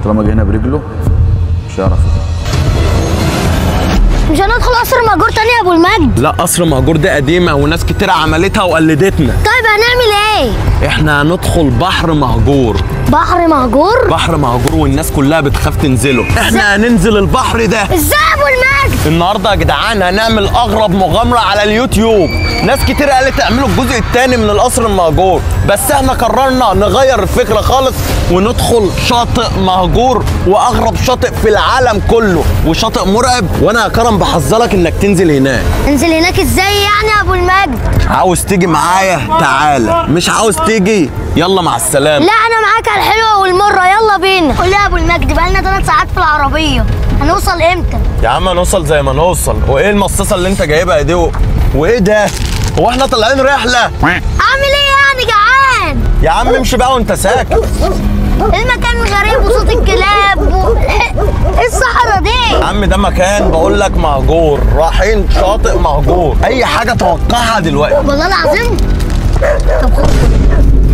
طالما جه هنا برجله مش هيعرف يطلع. مش هندخل قصر مهجور تاني يا ابو المجد؟ لا، قصر مهجور ده قديمة وناس كتير عملتها وقلدتنا. طيب هنعمل ايه؟ احنا هندخل بحر مهجور. بحر مهجور؟ بحر مهجور والناس كلها بتخاف تنزله. احنا هننزل البحر ده ازاي يا ابو المجد؟ النهارده يا جدعان هنعمل اغرب مغامرة على اليوتيوب. ناس كتير قالت اعملوا الجزء الثاني من القصر المهجور، بس احنا قررنا نغير الفكرة خالص وندخل شاطئ مهجور واغرب شاطئ في العالم كله، وشاطئ مرعب. وانا يا كرم بحذرك انك تنزل هناك. انزل هناك ازاي يعني يا ابو المجد؟ عاوز تيجي معايا تعالى، مش عاوز تيجي يلا مع السلامة. لا انا معاك على الحلوة والمرة، يلا بينا. قول لي يا ابو المجد، بقالنا 3 ساعات في العربية، هنوصل امتى؟ يا عم هنوصل زي ما نوصل. وايه المصاصه اللي انت جايبها دي؟ وايه ده؟ هو احنا طالعين رحله؟ اعمل ايه يعني؟ جعان يا عم. امشي بقى وانت ساكت. المكان غريب وصوت الكلاب ايه الصحراء دي؟ يا عم ده مكان بقول لك مهجور، رايحين شاطئ مهجور، اي حاجة توقعها دلوقتي. والله العظيم. طب خد.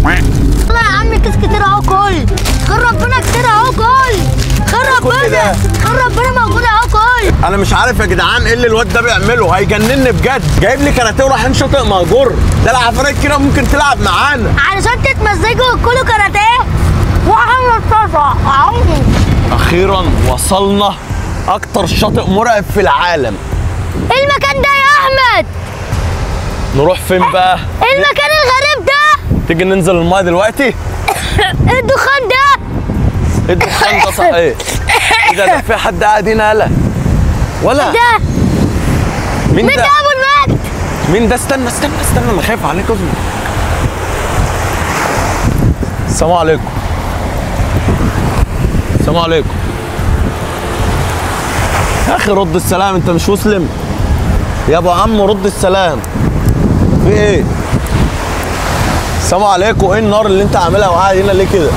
والله يا عم كيس كتير اهو، كل خير ربنا كتير اهو، كل خير ربنا، خير ربنا موجود اهو، كل. انا مش عارف يا جدعان ايه اللي الواد ده بيعمله، هيجنني بجد. جايب لي كاراتيه ورايحين شاطئ مهجور، ده العفاريت كده ممكن تلعب معانا. علشان تتمزجوا وتاكلوا كاراتيه. اخيرا وصلنا اكتر شاطئ مرعب في العالم. ايه المكان ده يا احمد؟ نروح فين بقى؟ ايه المكان الغريب ده؟ تيجي ننزل المايه دلوقتي؟ ايه الدخان ده؟ ايه الدخان ده صحيح؟ ايه ده؟ ده في حد قاعد هنا؟ يالا ولا ده مين ده؟ مين ده يا ابو المجد؟ مين ده؟ استنى استنى استنى، انا خايف عليك، اصبر. السلام عليكم. السلام عليكم يا اخي، رد السلام، انت مش مسلم يا ابو عم؟ رد السلام. في ايه؟ السلام عليكم. ايه النار اللي انت عاملها وقاعد هنا ليه كده؟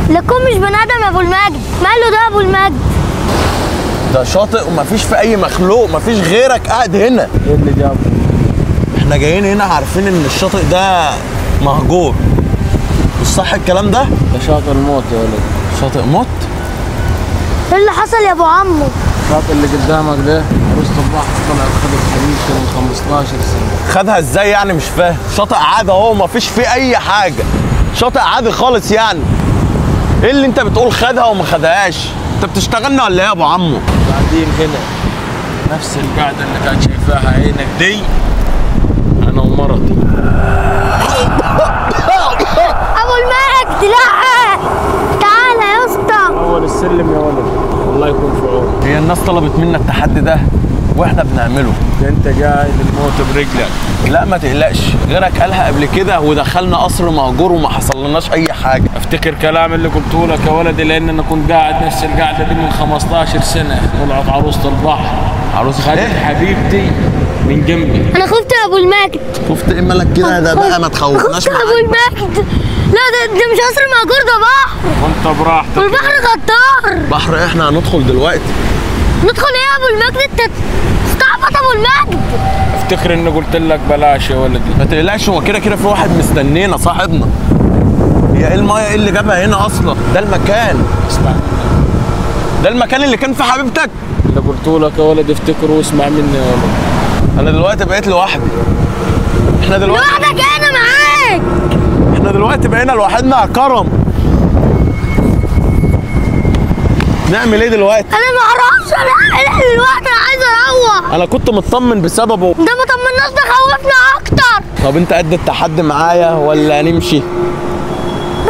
لكم مش بني ادم يا ابو المجد. ماله ده يا ابو المجد؟ ده شاطئ ومفيش في اي مخلوق، مفيش غيرك قاعد هنا. ايه اللي جابه؟ احنا جايين هنا عارفين ان الشاطئ ده مهجور، مش صح الكلام ده؟ ده شاطئ الموت يا ولد. شاطئ موت؟ ايه اللي حصل يا ابو عمو؟ الشاطئ اللي قدامك ده عروسة البحر طلعت خدت حبيبته من 15 سنة. خدها ازاي يعني؟ مش فاهم. شاطئ عادي اهو، مفيش فيه أي حاجة، شاطئ عادي خالص يعني. ايه اللي انت بتقول خدها وما خدهاش؟ انت بتشتغلنا ولا ايه يا ابو عمو؟ قاعدين هنا نفس القعدة اللي كانت شايفاها عينك دي، أنا ومرتي. أبو المجد لا تعالى يا اسطى. أول السلم يا ولد، الله يكون في عونك. هي الناس طلبت منا التحدي ده واحنا بنعمله. ده انت جاي للموت برجلك. لا ما تقلقش، غيرك قالها قبل كده ودخلنا قصر مهجور وما حصلناش اي حاجة. افتكر كلام اللي قلته لك يا ولدي، لان انا كنت قاعد نفس القعدة دي من 15 سنة. طلعت عروسه البحر، عروسه خدت حبيبتي من جنبي. انا خفت يا ابو المجد. خفت ايه مالك كده؟ ده بقى ما تخوفناش. خفت يا ابو المجد. لا ده مش قصر مهجور، ده بحر. وانت براحتك، والبحر غدار. بحر؟ احنا هندخل دلوقتي. ندخل ايه يا ابو المجد؟ انت استعبط ابو المجد. افتكر اني قلت لك بلاش يا ولدي. ما تقلقش، هو كده كده في واحد مستنينا صاحبنا. هي ايه المايه؟ ايه اللي جابها هنا اصلا؟ ده المكان. اسمع، ده المكان اللي كان في حبيبتك اللي قلت لك يا ولد، افتكره واسمع مني يا ولد. انا دلوقتي بقيت لوحدي. احنا دلوقتي لوحدك؟ انا معاك. احنا دلوقتي بقينا لوحدنا يا كرم. نعمل ايه دلوقتي؟ انا ما اعرفش. انا دلوقتي انا عايز اروح. انا كنت مطمن بسببه. ده ما طمناش، ده خوفنا اكتر. طب انت قد التحدي معايا ولا نمشي؟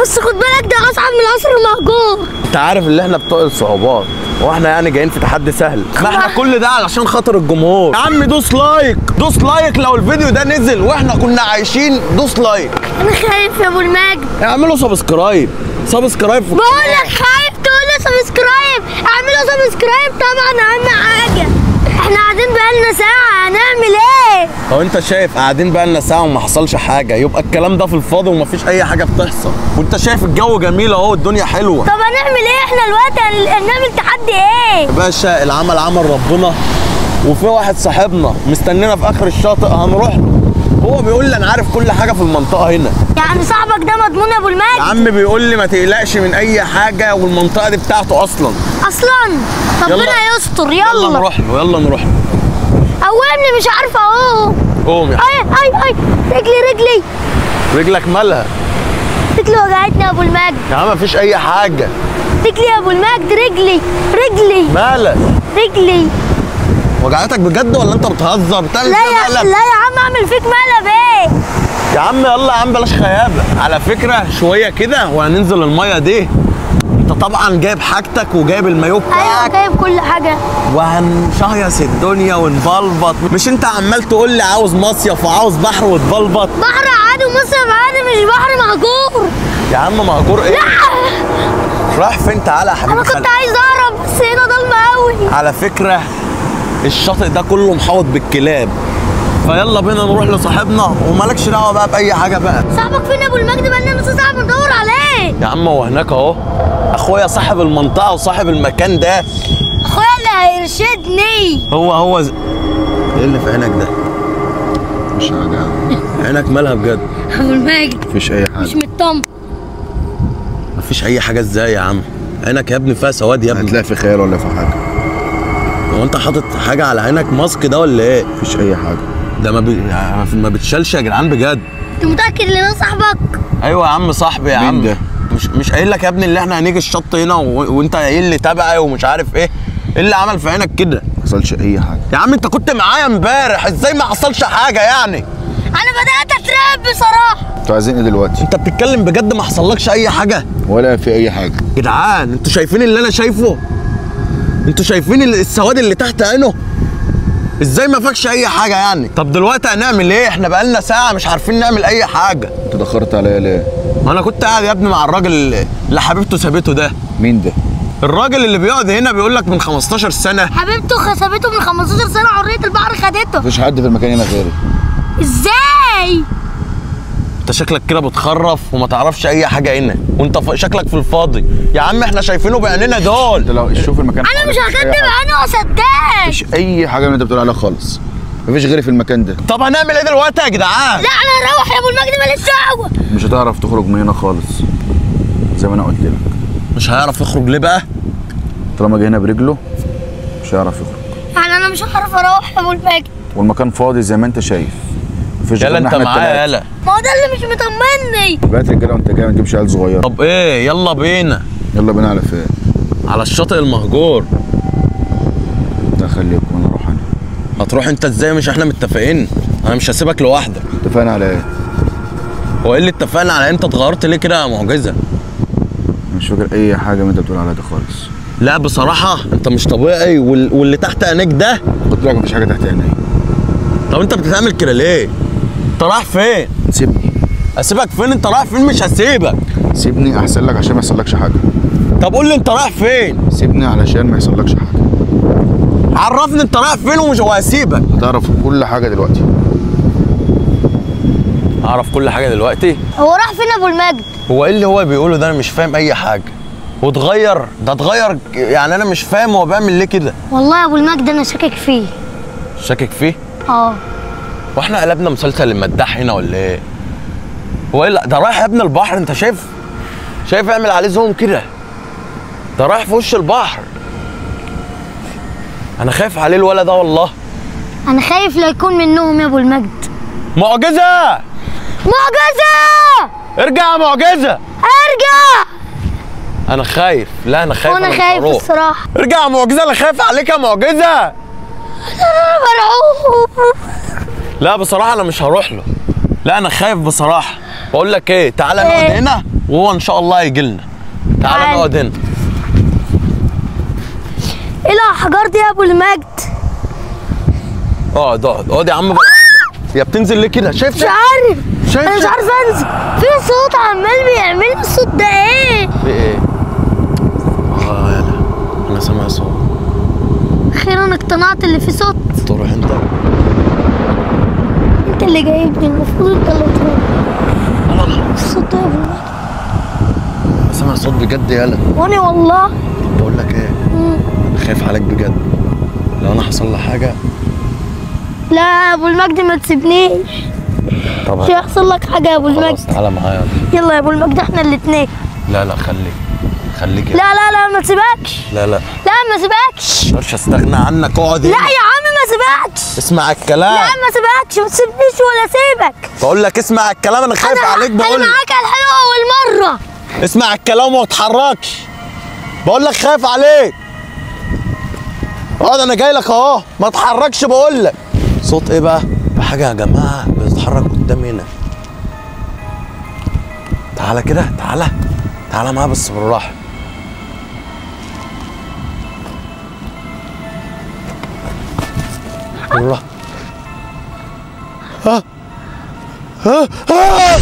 بس خد بالك ده اصعب من القصر المهجور. انت عارف اللي احنا بتوع الصعوبات، واحنا يعني جايين في تحدي سهل. ما احنا كل ده علشان خاطر الجمهور. يا عم دوس like، دوس like لو الفيديو ده نزل واحنا كنا عايشين، دوس like. انا خايف يا ابو المجد. اعملوا subscribe، subscribe. بقول لك خايف تقول لي subscribe. اعملوا subscribe طبعا، اهم حاجة. احنا قاعدين بقالنا ساعة، هنعمل ايه؟ هو انت شايف قاعدين بقالنا ساعة وما حصلش حاجة، يبقى الكلام ده في الفاضي ومفيش اي حاجة بتحصل. وانت شايف الجو جميل اهو، الدنيا حلوة. طب هنعمل ايه احنا دلوقتي؟ هنعمل تحدي ايه؟ يا باشا العمل عمل ربنا، وفي واحد صاحبنا مستنينا في اخر الشاطئ، هنروح له هو بيقول لي انا عارف كل حاجة في المنطقة هنا. يعني صاحبك ده مضمون يا ابو المجد؟ يا عم بيقول لي ما تقلقش من اي حاجة، والمنطقة دي بتاعته اصلا. ربنا يستر. يلا نروح له، يلا نروح له. قومني مش عارفه اقوم. قوم يا حبيبي. اي اي اي رجلي رجلي. رجلك مالها؟ رجلي وجعتني يا ابو المجد. يا عم مفيش اي حاجة. رجلي يا ابو المجد، رجلي رجلي. مالك؟ رجلي وجعتك بجد ولا انت بتهزر؟ بتعمل لا يا مقلب؟ لا يا عم اعمل فيك مقلب ايه؟ يا عم يلا يا عم بلاش خيابه. على فكرة شوية كده وهننزل المية دي. انت طبعا جايب حاجتك وجايب المايو بتاعك. ايوه جايب كل حاجة. وهنشهيص الدنيا ونبلبط. مش انت عمال تقول لي عاوز مصيف وعاوز بحر وتبلبط؟ بحر عادي ومصيف عادي، مش بحر مهجور. يا عم مهجور ايه؟ لا رايح فين؟ تعالى يا حبيبي. انا كنت عايز اهرب بس هنا ضلمة قوي. على فكرة الشاطئ ده كله محوط بالكلاب، فيلا بينا نروح لصاحبنا ومالكش دعوه بقى باي حاجة بقى. صاحبك فين يا ابو المجد؟ بقالنا نص ساعة بندور عليه. يا عم هو هناك اهو، اخويا صاحب المنطقة وصاحب المكان ده. اخويا اللي هيرشدني. هو ايه اللي في عينك ده؟ مش حاجة يا عم. عينك مالها بجد؟ ابو المجد مفيش اي حاجة. مش مطمن. مفيش اي حاجة ازاي يا عم؟ عينك يا ابني فيها سواد يا ابني. هتلاقي في خيال ولا في حاجة؟ هو انت حاطط حاجة على عينك ماسك ده ولا ايه؟ مفيش اي حاجة. ده ما بتشالش يا جدعان بجد. انت متاكد ان ده صاحبك؟ ايوه يا عم صاحبي يا عم. مين ده؟ مش قايل لك يا ابني اللي احنا هنيجي الشط هنا وانت قايل لي تبعي ومش عارف ايه؟ ايه اللي عمل في عينك كده؟ ما حصلش اي حاجة يا عم. انت كنت معايا امبارح، ازاي ما حصلش حاجة يعني؟ انا بدات اترعب بصراحة. انتوا عايزين ايه دلوقتي؟ انت بتتكلم بجد؟ ما حصلكش اي حاجة؟ ولا في اي حاجة. جدعان انتوا شايفين اللي انا شايفه؟ انتوا شايفين السواد اللي تحت عينه؟ ازاي ما فاكش اي حاجة يعني؟ طب دلوقتي هنعمل ايه؟ احنا بقالنا ساعة مش عارفين نعمل اي حاجة. انت اتاخرت عليا ليه؟ ما انا كنت قاعد يا ابني مع الراجل اللي حبيبته سابته ده. مين ده؟ الراجل اللي بيقعد هنا بيقول لك من 15 سنة. حبيبته خسبته من 15 سنة، حرية البحر خدته. مفيش حد في المكان هنا غيري. ازاي؟ انت شكلك كده بتخرف وما تعرفش اي حاجة هنا، وانت شكلك في الفاضي يا عم. احنا شايفينه بعيننا دول. انت لو شوف المكان. انا مش هكدب عيني واصدقك. مفيش اي حاجة من اللي انت بتقول عليها خالص، مفيش غيري في المكان ده. طب هنعمل ايه دلوقتي يا جدعان؟ لا انا هروح يا ابو المجد، ماليش دعوه. مش هتعرف تخرج من هنا خالص زي ما انا قلت لك. مش هيعرف يخرج ليه بقى؟ طالما جه هنا برجله مش هيعرف يخرج. يعني انا مش هعرف اروح يا ابو المجد، والمكان فاضي زي ما انت شايف. يلا انت معايا. يلا ما هو ده اللي مش مطمني. بقيت رجاله وانت جاي ما تجيبش عيال صغيرة. طب ايه؟ يلا بينا. يلا بينا على فين؟ على الشاطئ المهجور. ده خليك وانا اروح انا. هتروح انت ازاي؟ مش احنا متفقين؟ انا مش هسيبك لوحدك. اتفقنا على ايه؟ هو ايه اللي اتفقنا على؟ انت اتغيرت ليه كده يا معجزه؟ مش فاكر اي حاجة من انت بتقول عليها دي خالص. لا بصراحة انت مش طبيعي، واللي تحت عينيك ده. قلت لك مفيش حاجة تحت عيني. طب انت بتتعمل كده ليه؟ انت رايح فين؟ سيبني. اسيبك فين؟ انت رايح فين؟ مش هسيبك. سيبني احسن لك عشان ما يحصلكش حاجة. طب قول لي انت رايح فين؟ سيبني علشان ما يحصلكش حاجة. عرفني انت رايح فين ومش وهسيبك. هتعرف كل حاجة دلوقتي. اعرف كل حاجة دلوقتي؟ هو راح فين يا ابو المجد؟ هو ايه اللي هو بيقوله ده؟ انا مش فاهم اي حاجة. واتغير ده، اتغير يعني انا مش فاهم هو بيعمل ليه كده. والله يا ابو المجد انا شاكك فيه. شاكك فيه؟ اه. واحنا قلبنا مسلسل المداح هنا ولا ايه؟ هو ايه ده؟ رايح يا ابن البحر، انت شايف؟ شايف اعمل عليه زوم كده. ده رايح في وش البحر. انا خايف عليه الولد ده والله. انا خايف لا يكون منهم يا ابو المجد. معجزه! معجزه! ارجع يا معجزه! ارجع! انا خايف. لا انا خايف. وانا خايف الصراحة. ارجع يا معجزه، انا خايف عليك يا معجزه. انا مرعوب. لا بصراحة انا مش هروح له. لا انا خايف بصراحة. بقول لك ايه، تعالى نقعد هنا وهو ان شاء الله هيجي لنا. تعالى نقعد هنا. ايه الاحجار دي يا ابو المجد؟ اقعد اقعد اقعد يا عم. يا بتنزل ليه كده؟ شايف؟ مش عارف. شايف؟ انا مش عارف انزل. في صوت عمال بيعمل الصوت ده. ايه؟ في ايه؟ اه يلا انا سامع صوت. اخيرا اقتنعت اللي في صوت. تروح انت. انت اللي جايبني، المفروض انت اللي تروح. لا الصوت ده يا ابو المجد. انا سامع صوت بجد. يالا. وانا والله. طب بقول لك ايه؟ انا خايف عليك بجد. لو انا حصل لي حاجة. لا يا ابو المجد ما تسيبنيش. طب مش هيحصل لك حاجة يا ابو المجد. تعالى معايا. يلا يا ابو المجد احنا الاثنين. لا لا خليك خليك. لا لا لا ما تسيبكش. لا لا لا ما سيبكش. ما اقدرش استغنى عنك. اقعد لا يا عم ما سيبكش. اسمع الكلام. لا ما سيبكش، ما تسيبنيش ولا سيبك. بقول لك اسمع الكلام، انا خايف عليك. بقول انا معاك على الحلوة اول مرة. اسمع الكلام وما تتحركش. بقول لك خايف عليك. اقعد انا جاي لك اهو، ما تتحركش بقول لك. صوت ايه بقى؟ حاجة يا جماعة بتتحرك قدامي هنا. تعالى كده، تعالى تعالى معايا بس بالراحة. بالراحة. ها ها ها.